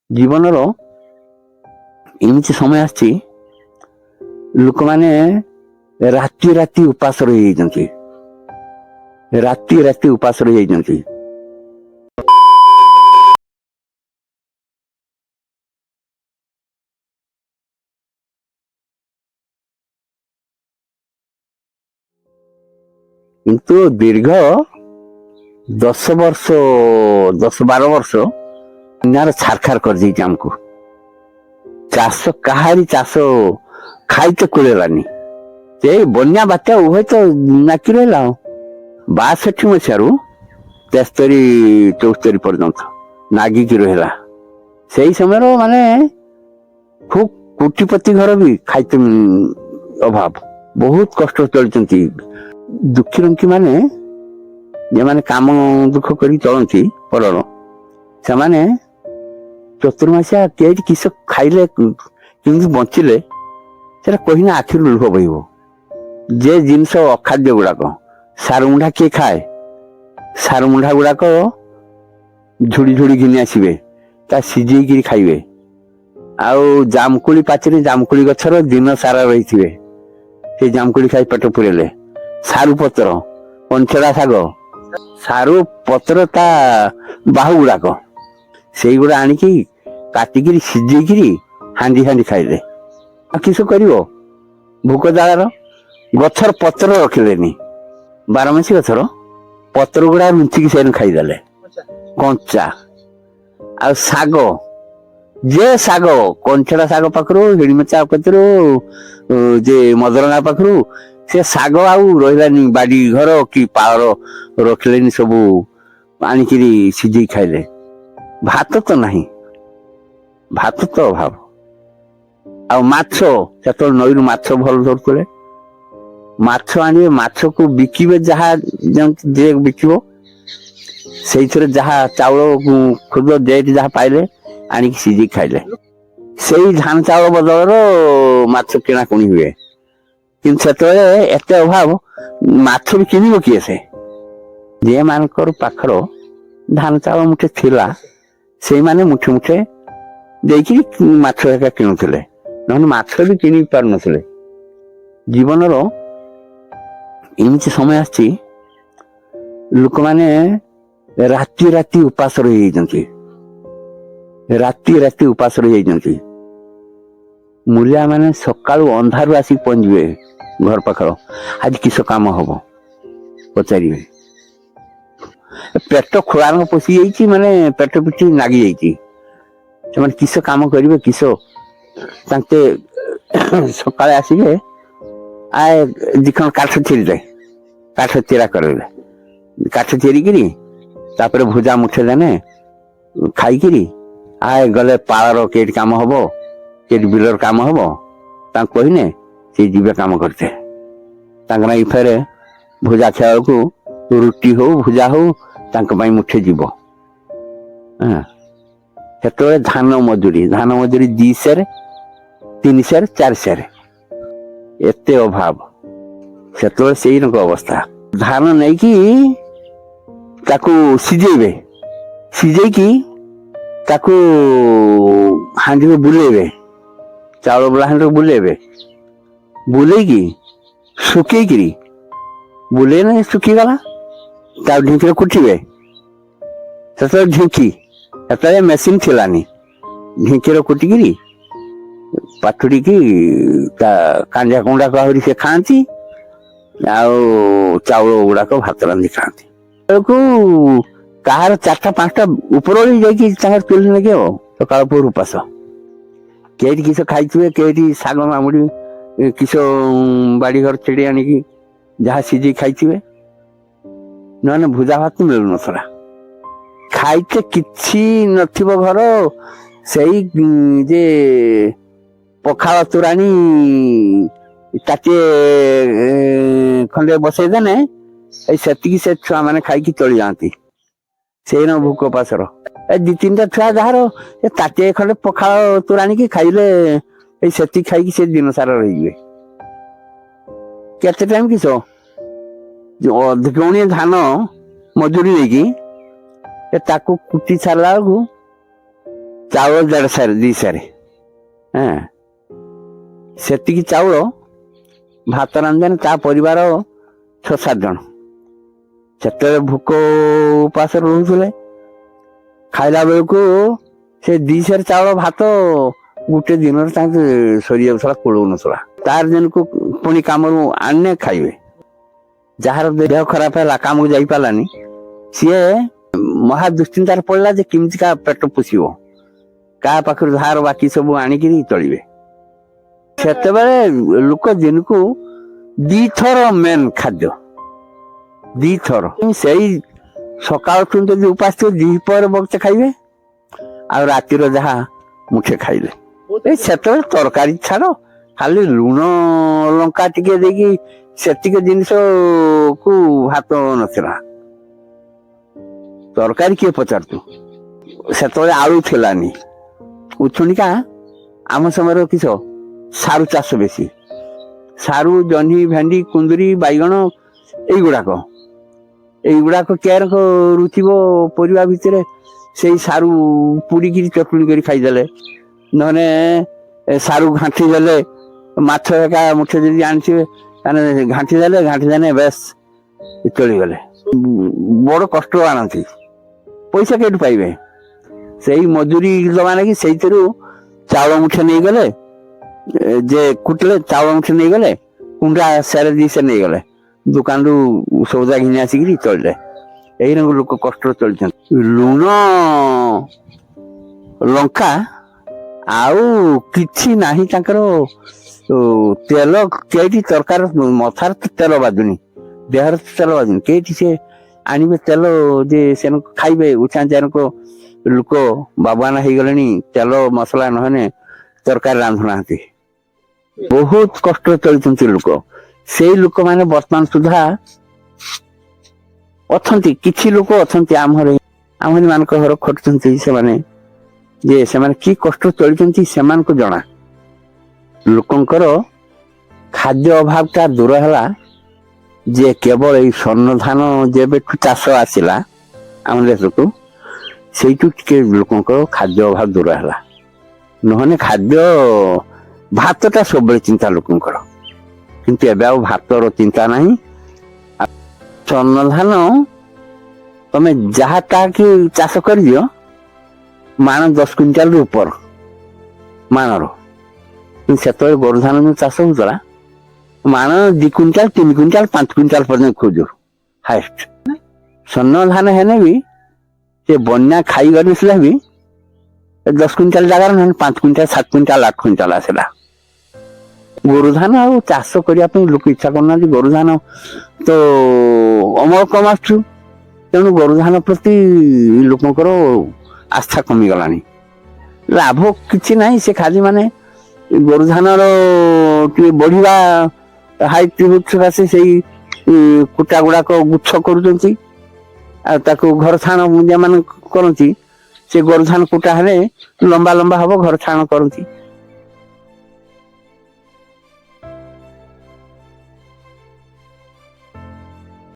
ଜୀବନର ଏମିତି ସମୟ ଆସିଛି, ଲୋକମାନେ ରାତି ରାତି ଉପାସ ରହିଯାଇଛନ୍ତି, ରାତି ରାତି ଉପାସ ରହିଯାଇଛନ୍ତି। କିନ୍ତୁ ଦୀର୍ଘ 10 ବର୍ଷ, 10-12 ବର୍ଷ ବନ୍ୟାର ଛାରଖାର କରିଦେଇଛି ଆମକୁ। ଚାଷ କାହାରି ଚାଷ ଖାଇତେ କୁଳେଇଲାନି। ସେ ବନ୍ୟା ବାତ୍ୟା ଉଭୟ ତ ନାକି ରହିଲା। ଆଉ 62 ମସିହାରୁ 73 74 ପର୍ଯ୍ୟନ୍ତ ନାଗିକି ରହିଲା। ସେଇ ସମୟର ମାନେ ଖୁବ୍ କୋଟିପତି ଘର ବି ଖାଇତେ ଅଭାବ, ବହୁତ କଷ୍ଟ ଚଳିଛନ୍ତି। ଦୁଃଖୀ ରଙ୍କି ମାନେ, ଯେଉଁମାନେ କାମ ଦୁଃଖ କରି ଚଳନ୍ତି ପରର, ସେମାନେ ଚତୁର୍ମାସିଆ କେହି କିସ ଖାଇଲେ, କେମିତି ବଞ୍ଚିଲେ, ସେଟା କହିନା ଆଖିରୁ ଲୁହ ବହିବ। ଯେ ଜିନିଷ ଅଖାଦ୍ୟ ଗୁଡାକ, ସାରୁମୁଣ୍ଡା କିଏ ଖାଏ? ସାରୁମୁଣ୍ଡା ଗୁଡାକ ଝୁଡି ଝୁଡି ଘିନି ଆସିବେ, ତା ସିଝେଇକିରି ଖାଇବେ। ଆଉ ଜାମକୁଳି ପାଚିରେ ଜାମକୁଳି ଗଛର ଦିନ ସାରା ରହିଥିବେ, ସେ ଜାମକୁଳି ଖାଇ ପେଟ ପୁରେଇଲେ। ସାରୁ ପତ୍ର, କଞ୍ଚଡ଼ା ଶାଗ, ସାରୁ ପତ୍ର ତା ବାହୁ ଗୁଡାକ, ସେଇଗୁଡା ଆଣିକି କାଟିକିରି ସିଝେଇକିରି ହାଣ୍ଡି ହାଣ୍ଡି ଖାଇଲେ। ଆଉ କିସ କରିବ ଭୋକ ଜାଳାର? ଗଛର ପତ୍ର ରଖିଲେନି, ବାରମାସୀ ଗଛର ପତ୍ର ଗୁଡା ରୁଞ୍ଚିକି ସେନ ଖାଇଦେଲେ କଞ୍ଚା। ଆଉ ଶାଗ ଯେ ଶାଗ, କଞ୍ଚଡ଼ା ଶାଗ ପାଖରୁ, ହିଡ଼ିମଚା କତିରୁ, ଯେ ମଦରଙ୍ଗା ପାଖରୁ, ସେ ଶାଗ ଆଉ ରହିଲାନି। ବାଡି ଘର କି ପାଳର ରଖିଲେନି, ସବୁ ଆଣିକିରି ସିଝେଇ ଖାଇଲେ। ଭାତ ତ ନାହିଁ, ଭାତ ତ ଅଭାବ। ଆଉ ମାଛ, ସେତେବେଳେ ନଈରୁ ମାଛ ଭଲ ଧରୁଥିଲେ। ମାଛ ଆଣିବେ, ମାଛକୁ ବିକିବେ, ଯାହା ଯେମିତି ଯିଏ ବିକିବ ସେଇଥିରେ ଯାହା ଚାଉଳ ଖୁଦ ଯେଠି ଯାହା ପାଇଲେ ଆଣିକି ସିଝେଇ ଖାଇଲେ। ସେଇ ଧାନ ଚାଉଳ ବଦଳର ମାଛ କିଣାକୁଣି ହୁଏ। କିନ୍ତୁ ସେତେବେଳେ ଏତେ ଅଭାବ, ମାଛ ବି କିଣିବ କିଏ? ସେ ଯେମାନଙ୍କର ପାଖର ଧାନ ଚାଉଳ ମୁଠେ ଥିଲା, ସେଇମାନେ ମୁଠେ ମୁଠେ ଦେଇକିରି ମାଛ ହେକା କିଣୁଥିଲେ, ନହେଲେ ମାଛ ବି କିଣି ପାରୁନଥିଲେ। ଜୀବନର ଏମିତି ସମୟ ଆସିଛି, ଲୋକମାନେ ରାତି ରାତି ଉପାସ ରହିଯାଇଛନ୍ତି, ରାତି ରାତି ଉପାସ ରହିଯାଇଛନ୍ତି। ମୂଲିଆ ମାନେ ସକାଳୁ ଅନ୍ଧାରୁ ଆସିକି ପହଞ୍ଚିବେ ଘର ପାଖର, ଆଜି କିସ କାମ ହବ ପଚାରିବେ। ପେଟ ଖୋଳାଙ୍କ ପଶି ଯାଇଛି, ମାନେ ପେଟ ପିଠି ନାଗି ଯାଇଛି। ସେମାନେ କିସ କାମ କରିବେ କିସ? ତାଙ୍କେ ସକାଳେ ଆସିବେ, ଆଏ ଦିଖଣ୍ଡ କାଠ ଚିରିଦେ, କାଠ ଚିରା କରିଲେ, କାଠ ଚିରିକିରି ତାପରେ ଭୁଜା ମୁଠେ ଦେନେ ଖାଇକିରି ଆଏ ଗଲେ ପାଳର କେଠି କାମ ହବ, କେଠି ବିଲର କାମ ହବ, ତାଙ୍କୁ କହିନେ ସେ ଯିବେ କାମ କରିତେ। ତାଙ୍କ ନାଗି ଫେରେ ଭୁଜା ଖିଆ ବେଳକୁ ରୁଟି ହଉ ଭୁଜା ହଉ ତାଙ୍କ ପାଇଁ ମୁଠେ ଯିବ। ହଁ, ସେତେବେଳେ ଧାନ ମଜୁରୀ, ଧାନ ମଜୁରୀ 2 ସେର, 3 ସେର, 4 ସେର, ଏତେ ଅଭାବ ସେତେବେଳେ। ସେଇ ରକମ ଅବସ୍ଥା। ଧାନ ନେଇକି ତାକୁ ସିଝେଇବେ, ସିଝେଇକି ତାକୁ ହାଣ୍ଡିରେ ବୁଲେଇବେ, ଚାଉଳ ବୁଲା ହାଣ୍ଡିରେ ବୁଲେଇବେ, ବୁଲେଇକି ଶୁଖେଇକିରି, ବୁଲେଇଲେ ଶୁଖିଗଲା, ତାକୁ ଢିଙ୍କିରେ କୁଟିବେ। ସେତେବେଳେ ଢିଙ୍କି, ସେତେବେଳେ ମେସିନ ଥିଲାନି। ଢିଙ୍କିରେ କୁଟିକିରି ପାଟୁଡ଼ିକି ତା କାଞ୍ଜା କୁଣ୍ଡାକୁ ଆହୁରି ସେ ଖାଆନ୍ତି, ଆଉ ଚାଉଳ ଗୁଡାକ ଭାତ ରାନ୍ଧି ଖାଆନ୍ତି। ବେଳକୁ କାହାର ଚାରିଟା ପାଞ୍ଚଟା ଉପରଓଳି ଯାଇକି ତାଙ୍କର ଚୁଲି ଲାଗିବ। ସକାଳ ପହରୁ ଉପାସ। କେଇଠି କିସ ଖାଇଥିବେ, କେଇଠି ଶାଗ ମାମୁଡ଼ି କିସ ବାଡି ଘର ଛିଡି ଆଣିକି ଯାହା ସିଝେଇ ଖାଇଥିବେ, ନହେଲେ ଭୁଜା ଭାତ ମିଳୁନଥିଲା। ଖାଇତେ କିଛି ନଥିବ ଘର, ସେଇ ଯେ ପଖାଳ ତୋରାଣୀ ତାଟିଏ ଖଣ୍ଡେ ବସେଇ ଦେନେ, ଏଇ ସେତିକି ସେ ଛୁଆ ମାନେ ଖାଇକି ଚଳି ଯାଆନ୍ତି। ସେଇ ଭୋକ ପାସର ଏ ଦି ତିନିଟା ଛୁଆ ଯାହାର, ଏ ତାଟିଏ ଖଣ୍ଡେ ପଖାଳ ତୋରାଣିକି ଖାଇଲେ, ଏଇ ସେତିକି ଖାଇକି ସେ ଦିନ ସାରା ରହିଯିବେ। କେତେ ଟାଇମ କିସ ଅଧିକଣିଏ ଧାନ ମଜୁରୀ ନେଇକି ଏ ତାକୁ କୁଟି ସାରିଲା ବେଳକୁ ଚାଉଳ ଦେଢ଼ ସାରେ 2 ସାରେ, ହଁ, ସେତିକି ଚାଉଳ ଭାତ ରାନ୍ଧିଦେଲେ ତା ପରିବାର 6 7 ଜଣ। ସେତେବେଳେ ଭୋକ ଉପାସରେ ରହୁଥିଲେ। ଖାଇଲା ବେଳକୁ ସେ 2 ସେର ଚାଉଳ ଭାତ ଗୋଟେ ଦିନରେ ତାଙ୍କୁ ସରିଯାଉଥିଲା, କୁଳଉନଥିଲା। ତାର ଦିନକୁ ପୁଣି କାମରୁ ଆଣିଲେ ଖାଇବେ। ଯାହାର ଦେହ ଖରାପ ହେଲା, କାମକୁ ଯାଇପାରିଲାନି, ସିଏ ମହା ଦୁଶ୍ଚିନ୍ତାରେ ପଡିଲା ଯେ କେମିତି କାହା ପେଟ ପୋଷିବ, କାହା ପାଖରୁ ଧାର ବାକି ସବୁ ଆଣିକିରି ଚଳିବେ। ସେତେବେଳେ ଲୋକ ଦିନକୁ 2ଥର ମେନ୍ ଖାଦ୍ୟ, 2ଥର। ସେଇ ସକାଳଠୁ ଯଦି ଉପାସ ଥିବ, ଦ୍ୱିପହରେ ବକ୍ତେ ଖାଇବେ, ଆଉ ରାତିର ଯାହା ମୁଠେ ଖାଇଲେ। ଏଇ ସେତେବେଳେ ତରକାରୀ ଛାଡ, ଖାଲି ଲୁଣ ଲଙ୍କା ଟିକେ ଦେଇକି ସେତିକି ଜିନିଷକୁ ଭାତ ନଥିଲା। ତରକାରୀ କିଏ ପଚାରୁଛୁ? ସେତେବେଳେ ଆଳୁ ଥିଲାନି। ଉଛୁଣିକା ଆମ ସମୟରେ କିସ ସାରୁ ଚାଷ ବେଶୀ, ସାରୁ, ଜହ୍ନି, ଭେଣ୍ଡି, କୁନ୍ଦୁରି, ବାଇଗଣ, ଏଇଗୁଡାକ କେୟାର ରୁଚିବ ପରିବା ଭିତରେ। ସେଇ ସାରୁ ପୋଡିକିରି ଚଟୁଣି କରି ଖାଇଦେଲେ, ନହେଲେ ସାରୁ ଘାଣ୍ଟି ଦେଲେ, ମାଛ ଏକା ମୁଠେ ଯଦି ଆଣିଥିବେ ତାହେଲେ ଘାଣ୍ଟି ଦେଲେ, ଘାଣ୍ଟି ଦେଲେ ବେଶ ଚଳିଗଲେ। ବଡ କଷ୍ଟ ଆଣନ୍ତି, ପଇସା କେଉଁଠୁ ପାଇବେ? ସେଇ ମଜୁରୀ ଦବା ନାଗି ସେଇଥିରୁ ଚାଉଳ ମୁଠେ ନେଇଗଲେ, ଯେ କୁଟିଲେ ଚାଉଳ ମୁଠେ ନେଇଗଲେ, କୁଣ୍ଡା ସେରେ 2 ସେର ନେଇଗଲେ, ଦୋକାନରୁ ସଉଦା ଘିନି ଆସିକିରି ଚଳିଲେ। ଏଇ ରକମ ଲୋକ କଷ୍ଟରେ ଚଳିଛନ୍ତି। ଲୁଣ ଲଙ୍କା ଆଉ କିଛି ନାହିଁ ତାଙ୍କର। ତେଲ କେଇଠି ତରକାରୀ ମଥାରେ ତ ତେଲ ବାଜୁନି, ଦେହରେ ତ ତେଲ ବାଜୁନି, କେଇଠି ସେ ଆଣିବେ ତେଲ ଯେ ସେ ଖାଇବେ? ଉଛାଞ୍ଚାରଙ୍କ ଲୋକ ବାବାନା ହେଇଗଲେଣି, ତେଲ ମସଲା ନହେଲେ ତରକାରୀ ରାନ୍ଧୁନାହାନ୍ତି। ବହୁତ କଷ୍ଟରେ ଚଳିଛନ୍ତି ଲୋକ। ସେଇ ଲୋକମାନେ ବର୍ତ୍ତମାନ ସୁଦ୍ଧା ଅଛନ୍ତି, କିଛି ଲୋକ ଅଛନ୍ତି ଆମ ଘରେ, ଆମରି ମାନଙ୍କ ଘର ଖଟୁଛନ୍ତି ସେମାନେ, ଯେ ସେମାନେ କି କଷ୍ଟ ଚଳିଛନ୍ତି ସେମାନଙ୍କୁ ଜଣା। ଲୋକଙ୍କର ଖାଦ୍ୟ ଅଭାବଟା ଦୂର ହେଲା ଯେ କେବଳ ଏଇ ସ୍ୱର୍ଣ୍ଣ ଧାନ ଯେବେଠୁ ଚାଷ ଆସିଲା ଆମ ଦେଶକୁ, ସେଇଠୁ ଟିକେ ଲୋକଙ୍କର ଖାଦ୍ୟ ଅଭାବ ଦୂର ହେଲା। ନହେଲେ ଖାଦ୍ୟ ଭାତଟା ସବୁବେଳେ ଚିନ୍ତା ଲୋକଙ୍କର, କିନ୍ତୁ ଏବେ ଆଉ ଭାତର ଚିନ୍ତା ନାହିଁ। ସ୍ୱର୍ଣ୍ଣ ଧାନ ତମେ ଯାହା ତାହା କି ଚାଷ କରିଦିଅ, ମାଣ 10 କୁଇଣ୍ଟାଲରୁ ଉପର ମାଣର। କିନ୍ତୁ ସେତେବେଳେ ଗୋରୁ ଧାନ ଯୋଉ ଚାଷ ହଉଥିଲା, ମାଣ 2 କୁଇଣ୍ଟାଲ, 3 କୁଇଣ୍ଟାଲ, 5 କୁଇଣ୍ଟାଲ ପର୍ଯ୍ୟନ୍ତ ଖୋଜୁ ହାଏଷ୍ଟ। ସ୍ୱର୍ଣ୍ଣ ଧାନ ହେଲେ ବି ସେ ବନ୍ୟା ଖାଇଗଲେ ଥିଲା ବି 10 କୁଇଣ୍ଟାଲ ଜାଗାରେ ନହେଲେ 5 କୁଇଣ୍ଟାଲ, 7 କୁଇଣ୍ଟାଲ, 8 କୁଇଣ୍ଟାଲ ଆସିଲା। ଗୋରୁ ଧାନ ଆଉ ଚାଷ କରିବା ପାଇଁ ଲୋକ ଇଚ୍ଛା କରୁନାହାନ୍ତି। ଗୋରୁ ଧାନ ତ ଅମଳ କମ ଆସୁଛୁ, ତେଣୁ ଗୋରୁ ଧାନ ପ୍ରତି ଲୋକଙ୍କର ଆସ୍ଥା କମିଗଲାଣି। ଲାଭ କିଛି ନାହିଁ। ସେ ଖାଲି ମାନେ ଗୋରୁ ଧାନର ଟିକେ ବଢିବା ହାଇଟ୍ ସକାଶେ ସେଇ କୁଟା ଗୁଡାକ ଗୁଚ୍ଛ କରୁଛନ୍ତି, ଆଉ ତାକୁ ଘର ଛାଣ ଯେଉଁମାନେ କରନ୍ତି, ସେ ଗୋରୁ ଧାନ କୁଟା ହେଲେ ଲମ୍ବା ଲମ୍ବା ହବ, ଘର ଛାଣ କରନ୍ତି।